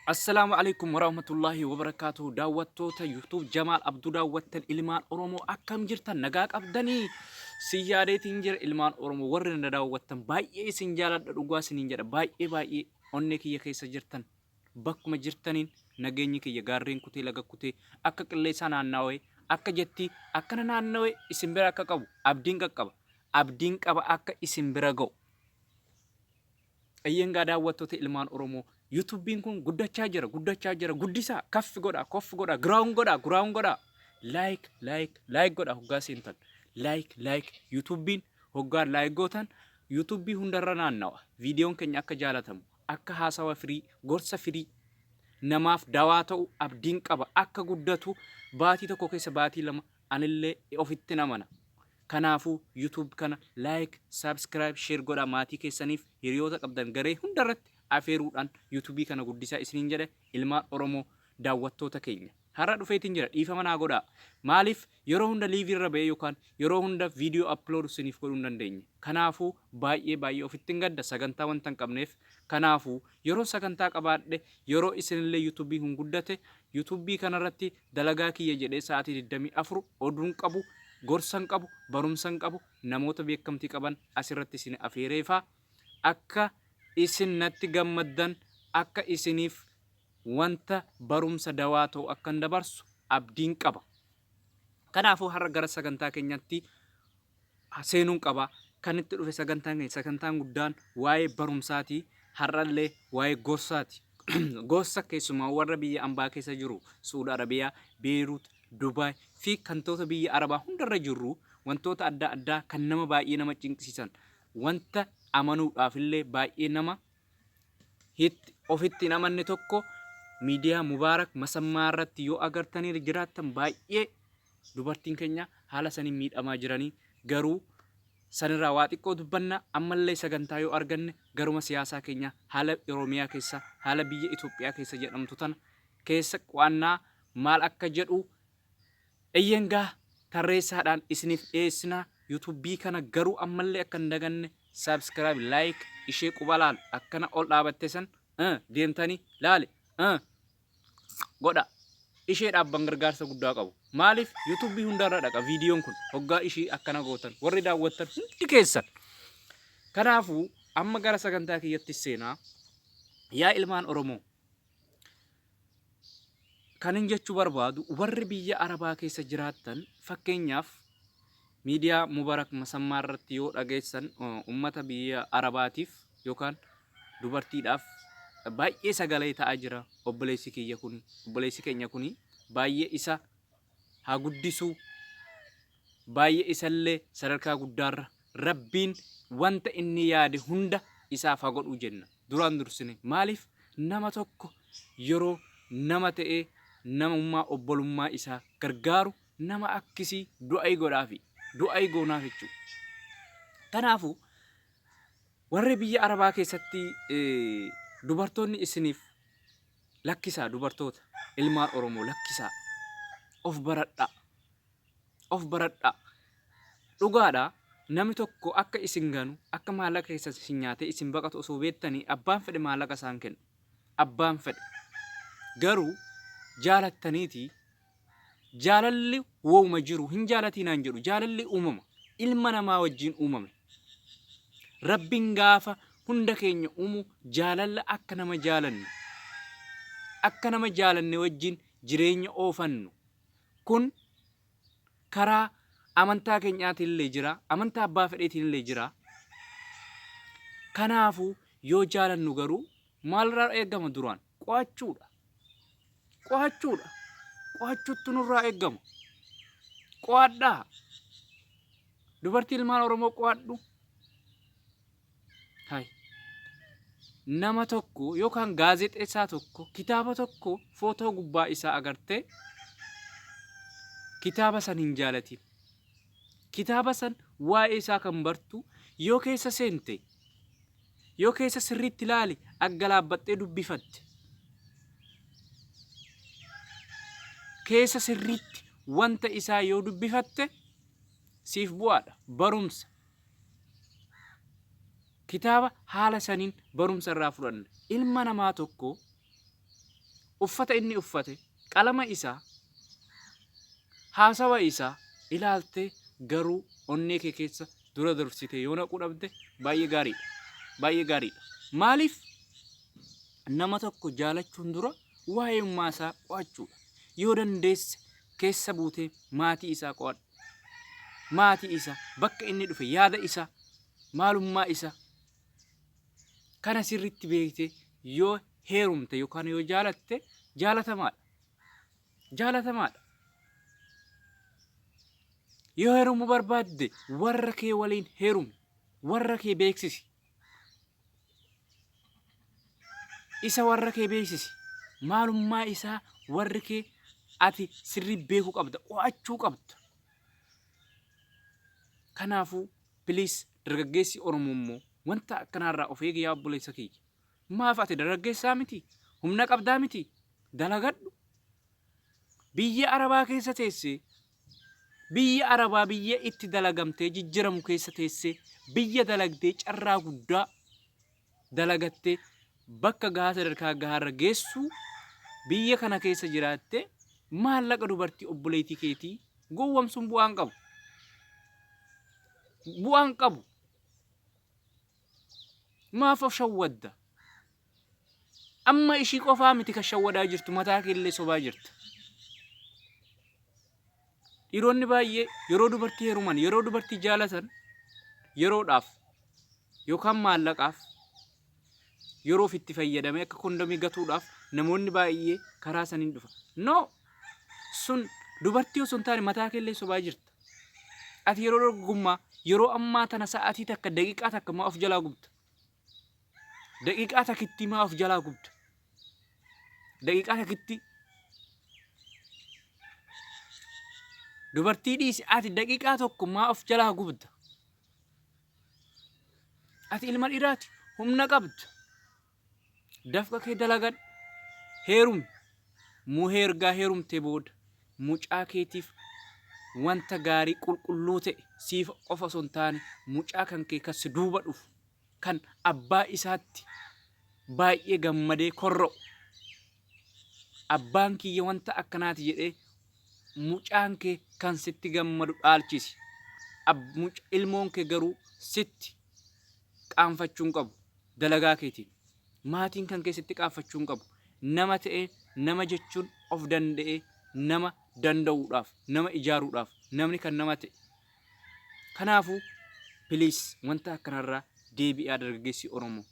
Assalaamu alaikum warahmatullaahi wabarakaatuhu. Daawwattoota YouTube Jamaal Abduu daawwattan ilmaan Oromoo, akkam jirtan? Nagaa qabdanii? Si yaadeetiin jira. Ilmaan Oromoo warri na daawwattan, baay'ee isin jaaladha, dhugaa isiniin jedha. Baay'ee baay'ee onnee kiyya keessa jirtan. Bakkuma jirtaniin nageenyi kiyya gaarreen kutee, laga kutee, akka qilleensaa naannawee, akka jettii akkana naannawee isin bira akka qabu abdiin qaqqaba, abdiin qaba akka isin bira ga'u. Eyyeen gaa, daawwattoota ilmaan Oromoo, yuutuubiin kun guddachaa jira, guddachaa jira. Guddisaa, kaffi godhaa, koffi godhaa, grow godhaa, grow godhaa. Like, like, like godhaa hoggaa seentan. Like, like, yuutuubiin hoggaa like gootan yuutuubii hundarra naannawa. Viidiyoon keenya akka jaalatamu, akka haasawa firii, gorsa firii namaaf dawaa ta'u abdiin qaba. Akka guddatu baatii 1 keessa, baatii 2 anillee ofitti amana. Kanaafuu YouTube kana like, subscribe, share godhaa. Maatii keessaniif, hiriyoota qabdan garee hundarratti afeeruudhaan YouTube kana guddisaa isiniin jedhe. Ilmaan Oromoo daawwattoota keenya, har'a dhufeetiin jira, dhiifama naa godhaa. Maaliif yeroo hunda live irra ba'ee yookaan yeroo hunda viidiyoo upload isiniif godhuu hin dandeenye? Kanaafuu baay'ee baay'ee ofitti hin gadda, sagantaa wanta hin qabneef. Kanaafuu yeroo sagantaa qabaadhe, yeroo isinillee YouTube kun guddate, YouTube kanarratti dalagaa kiyya jedhee sa'aatii 24 oduun qabu, gorsan qabu, barumsan qabu, namoota beekamtii qaban asirratti isin afeereefaa akka isin natti gammaddan, akka isiniif wanta barumsa dawaa ta'u akkan dabarsu abdiin qaba. Kanaafuu har'a gara sagantaa keenyatti seenuun qaba. Kan itti dhufe sagantaan keenya, sagantaan guddaan waa'ee barumsaati. Har'allee waa'ee gorsaati. Gorsa keessumaa warra biyya ambaa keessa jiru, Suudi Arabiyaa, Beeruut, Dubaay fi kantoota biyya Arabaa hundarra jirru, wantoota adda addaa kan nama baay'ee nama cinqisiisan, wanta amanuudhaaf illee baay'ee nama ofitti hin amanne tokko miidiyaa Mubaarak Masammaa irratti yoo agartanii jiraattan, baay'ee dubartiin keenya haala saniin miidhamaa jiranii. Garuu sanirraa waa xiqqoo dubbanna. Ammallee sagantaa yoo arganne garuma siyaasaa keenya, haala Oromiyaa keessa, haala biyya Itoophiyaa keessa jedhamtu tana keessa qo'annaa maal akka jedhu eyyeen gaa tarreessaadhaan isiniif dhiyeessina. Yuutuubii kana garuu ammallee akka hin daganne subscribe, like, ishee quba laal akkana ol dhaabatte san deemtanii laali godha. Ishee dhaabban gargaarsa guddaa qabu. Maaliif yuutuubii hundarra dhaqa viidiyoon kun hoggaa ishii akkana gootan, warri daawwattan hundi keessan. Kanaafuu amma gara sagantaa kiyyatti seenaa. Yaa ilmaan Oromoo, kanin jechuu barbaadu, warri biyya Arabaa keessa jiraattan, fakkeenyaaf miidiyaa Mubarak Masammaa irratti yoo dhageessan, ummata biyya Arabaatiif yookaan dubartiidhaaf baay'ee sagalee ta'aa jira obboleessi kiyya kuni, obboleessi keenya kuni. Baay'ee isa haa guddisuu, baay'ee isallee sadarkaa guddaarra Rabbiin wanta inni yaade hunda isaaf haa godhuu jenna duraan dursine. Maaliif nama tokko yeroo nama ta'ee namummaa obbolummaa isaa gargaaru, nama akkisii du'ayi godhaafi, du'ayi goonaaf jechuudha. Kanaafuu warri biyya Arabaa keessatti dubartoonni isiniif lakkisaa, dubartoota ilmaan Oromoo lakkisaa, of baradhaa, of baradhaa. Dhugaadha, namni tokko akka isin ganu, akka maallaqa keessa isin nyaatee isin baqatu osoo beektanii, abbaan fedhe maallaqa isaan kennu. Abbaan fedhe. Garuu jaalattaniiti, jaalalli wooma jiru hin jaalatinaan jedhu. Jaalalli uumama ilma namaa wajjin uumame. Rabbiin gaafa hunda keenya uumu jaalalla akka nama jaalannu, akka nama jaalanne wajjin jireenya oofannu. Kun karaa amantaa keenyaatiin illee jira, amantaa abbaa fedheetiin illee jira. Kanaafuu yoo jaalannu garuu maalirraa eegama? Duraan qo'achuudha. Qo'achuudha. Qo'achuutti nurraa eegama. Qo'adhaa. Dubartii ilmaan Oromoo, qo'adhu. Hai. Nama tokko yookaan gaazexeessaa tokko kitaaba tokko footoo gubbaa isaa agartee kitaaba san hin jaalatin. Kitaaba san waa'ee isaa kan bartu yoo keessa seente, yoo keessa sirriitti ilaali aggalaabbattee dubbifatte, keessa sirriitti wanta isaa yoo dubbifatte siif bu'aadha, barumsa. Kitaaba haala saniin barumsa irraa fudhanna. Ilma namaa tokko Uffata inni uffate, qalama isaa, haasawa isaa ilaaltee garuu onnee kee keessa dura dursitee yoo naquu dhabde baay'ee gaariidha. Baay'ee gaariidha. Maaliif nama tokko jaalachuun dura waa'ee isaa qo'achuudha. Yoo dandeesse keessa buutee maatii isaa qo'adhu. Maatii isaa, bakka inni dhufe, yaada isaa, maalummaa isaa kana sirriitti beektee yoo heerumte yookaan yoo jaalatte jaalatamaadha. Jaalatamaadha. Yoo heerumuu barbaadde warra kee waliin heerumi. Warra kee beeksisi. Isa warra kee beeksisi. Maalummaa isaa warri kee ati sirrii beekuu qabda. Qo'achuu qabda. Kanaafuu please dargaggeessi Oromoo immoo wanta akkanaarraa of eegi yaa obboleessa kiyya. Maaf ati dargaggeessaa miti? Humna qabdaa miti? Dalagadhu. Biyya Arabaa keessa teessee Biyya Arabaa biyya itti dalagamtee jijjiramu keessa teessee biyya dalagdee carraa guddaa dalagattee bakka gahaa sadarkaa gahaarra geessu biyya kana keessa jiraattee maallaqa dubartii obboleettii keetii gowwamsuun bu'aan qabu. Bu'aan qabu. Maaf of shawwadda? Amma ishii qofaa miti kan shawwadaa jirtu mataa keellee sobaa jirta. Dhiironni baay'ee yeroo dubartii heeruman, yeroo dubartii jaalatan yeroodhaaf yookaan maallaqaaf yeroof itti fayyadamee akka kondomii gatuudhaaf namoonni baay'ee karaa saniin dhufa. No! Sun dubartii osoo hin taane mataa keellee sobaa jirta. Ati yeroo dargaggummaa yeroo ammaa tana sa'aatii takka daqiiqaa takka maa of jalaa gubda? Daqiiqaa takittii maa of jalaa gubda? Daqiiqaa takittii. Dubartii dhiisi ati daqiiqaa tokko maa of jalaa gubda? Ati ilma dhiiraati humna qabda. Dafqa kee dalagadhu. Heerumi. Muhee ergaa heerumtee booda mucaa keetiif wanta gaarii qulqulluu ta'e siif qofa osoo hin taane mucaa kan kee kan si duuba dhufu kan abbaa isaatti baay'ee gammadee korra'u abbaan kiyya wanta akkanaati jedhee mucaan kee kan sitti gammadu dhaalchisi. Ilmoon kee garuu sitti qaanfachuu hin qabu dalagaa keetiin. Maatiin kan kee sitti qaanfachuu hin qabu. Nama ta'ee nama jechuun of danda'ee nama danda'uudhaaf, nama ijaaruudhaaf namni kan nama ta'e. Kanaafuu please wanta akkanarraa deebi'aa dargaggeessi Oromoo.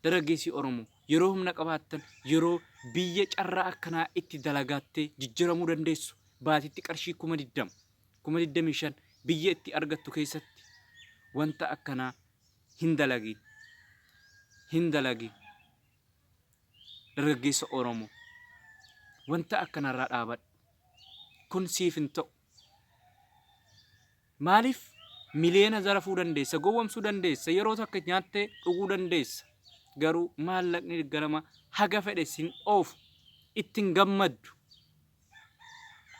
Dargaggeessi Oromoo yeroo humna qabaattan yeroo biyya carraa akkanaa itti dalagaattee jijjiramuu dandeessu baatitti qarshii 20,000 25,000 biyya itti argattu keessatti wanta akkanaa hin dalagiin. Hin dalagiin. Dargaggeessa Oromoo wanta akkanarraa dhaabadhu. Kun siif hin ta'u. Maaliif miliyoona zarafuu dandeessa, gowwomsuu dandeessa, yeroo takka nyaattee dhuguu dandeessa. Garuu maallaqni ganama haga fedhe sin oofu, ittiin gammaddu.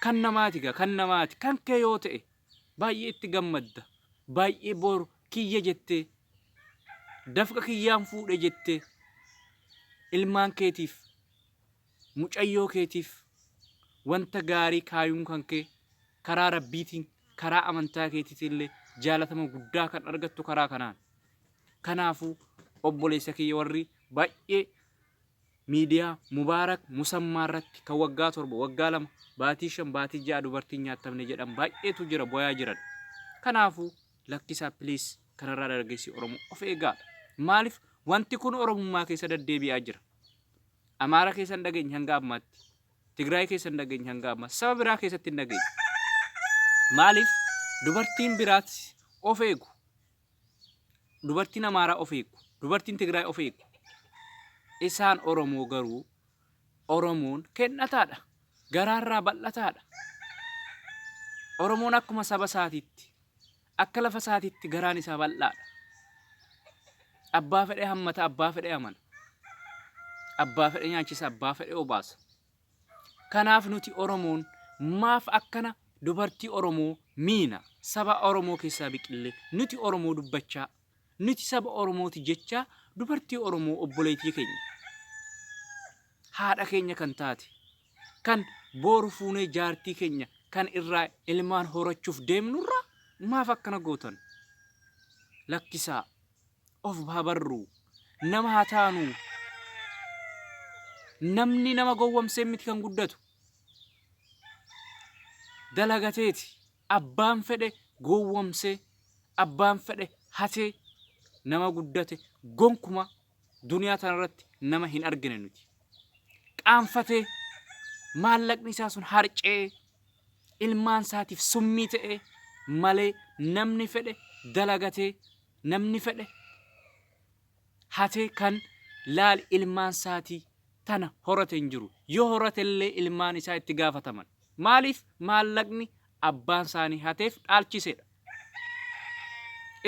Kan namaati gaa, kan namaati. Kan kee yoo ta'e baay'ee itti gammadda. Baay'ee boru kiyya jettee, dafqa kiyyaan fuudhe jettee ilmaan keetiif, mucayyoo keetiif wanta gaarii kaayuun kan kee karaa Rabbiitiin, karaa amantaa keetiitiin illee jaalatama guddaa kan argattu karaa kanaan. Kanaafuu obboleessa kiyya warri baay'ee miidiyaa Mubaarak Musammaa irratti kan waggaa 7, waggaa 2, baatii 5, baatii 6 dubartiin nyaatamne jedhan baay'eetu jira boyaa jiran. Kanaafuu lakkisaa please kanarraa dargaggeessi Oromoo of eegaadha. Maaliif wanti kun Oromummaa keessa deddeebi'aa jira. Amaara keessa hin dhageenye hanga ammaatti. Tigraay keessa hin dhageenye hanga ammaa. Saba biraa keessatti hin dhageenye. Maaliif dubartiin biraas of eegu. Dubartiin Amaaraa of eegu. Dubartiin Tigraay of eegu. Isaan Oromoo garuu Oromoon kennataadha. Garaarraa bal'ataadha. Oromoon akkuma saba isaatiitti akka lafa isaatiitti garaan isaa bal'aadha. Abbaa fedhe hammata, abbaa fedhe amana. Abbaa fedhe nyaachisa, abbaa fedhe obaasa. Kanaaf nuti Oromoon maaf akkana dubartii Oromoo miina saba Oromoo keessaa biqillee nuti Oromoo dubbachaa nuti saba Oromooti jechaa dubartii Oromoo obboleettii keenya Haadha keenya kan taate, kan booru fuunee jaartii keenya kan irraa ilmaan horachuuf deemnurraa maaf akkana gootan? Lakkisaa. Of haa barru. Nama haa taanu. Namni nama gowwamsee miti kan guddatu. Dalagateeti. Abbaan fedhe gowwomsee, abbaan fedhe hatee nama guddate gonkuma duniyaa tanarratti nama hin argine nuti. Qaanfatee maallaqni isaa sun harca'ee ilmaan isaatiif summii ta'ee malee namni fedhe dalagatee namni fedhe hatee kan laal ilmaan isaatii tana horate hin jiru. Yoo horate illee ilmaan isaa itti gaafataman. Maaliif maallaqni abbaan isaanii hateef dhaalchiseedha.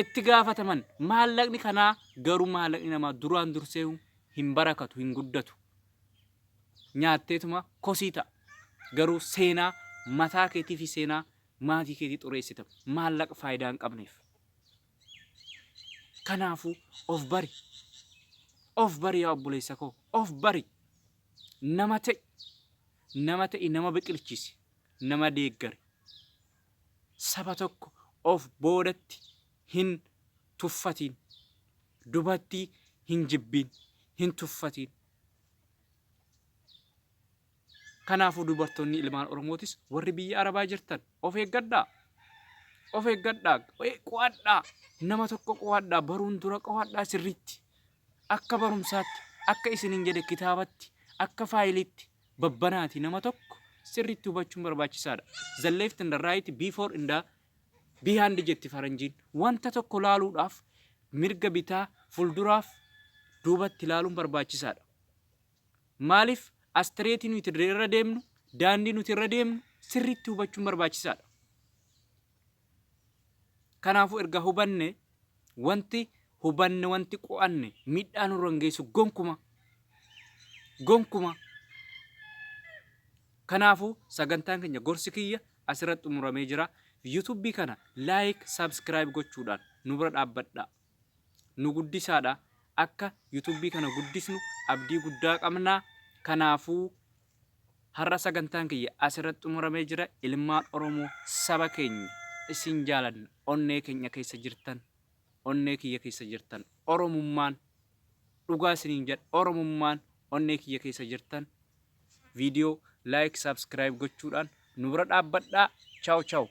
Itti gaafataman maallaqni kanaa garuu maallaqni namaa duraan dursee hin barakatu hin guddatu. Nyaatteetuma kosii ta'a. Garuu seenaa mataa keetii fi seenaa maatii keetii xureessita maallaqa faayidaa hin qabneef. Kanaafuu of bari. Of bari yaa obboleessa koo. Of bari. Nama ta'i. Nama ta'i nama biqilchisi. Nama deeggari. Saba tokko of boodatti hin tuffatiin. Dubartii hin jibbiin. Hin tuffatiin. Kanaafuu dubartoonni ilmaan Oromootis warri biyya Arabaa jirtan of eeggadhaa. Of eeggadhaa. Qo'adhaa. Nama tokko qo'adhaa. Baruun dura qo'adhaa sirriitti. Akka barumsaatti, akka isiniin jedhe kitaabatti, akka faayiliitti babbanaati nama tokko sirriitti hubachuun barbaachisaadha. The left and the right before and the behind jetti faranjiin. Wanta tokko laaluudhaaf mirga bitaa fuulduraaf duubatti ilaaluun barbaachisaadha. Maaliif astireetii nuti irra deemnu, daandii nuti irra deemnu sirriitti hubachuun barbaachisaadha. Kanaafuu erga hubanne wanti hubanne wanti qo'anne miidhaa nurra hin geessu gonkuma. Gonkuma. Kanaafuu sagantaan keenya gorsi kiyya asirratti xumuramee jira. Yuutuubii kana like, subscribe gochuudhaan nu bira dhaabbadhaa. Nu guddisaadha. Akka yuutuubii kana guddisnu abdii guddaa qabna. Kanaafuu har'a sagantaan kiyya asirratti xumuramee jira. Ilmaan Oromoo saba keenya isin jaalanna. Onnee keenya keessa jirtan, onnee kiyya keessa jirtan, Oromummaan dhugaa isiniin jedha. Oromummaan onnee kiyya keessa jirtan viidiyoo like, subscribe gochuudhaan nu bira dhaabbadhaa. Ciao ciao.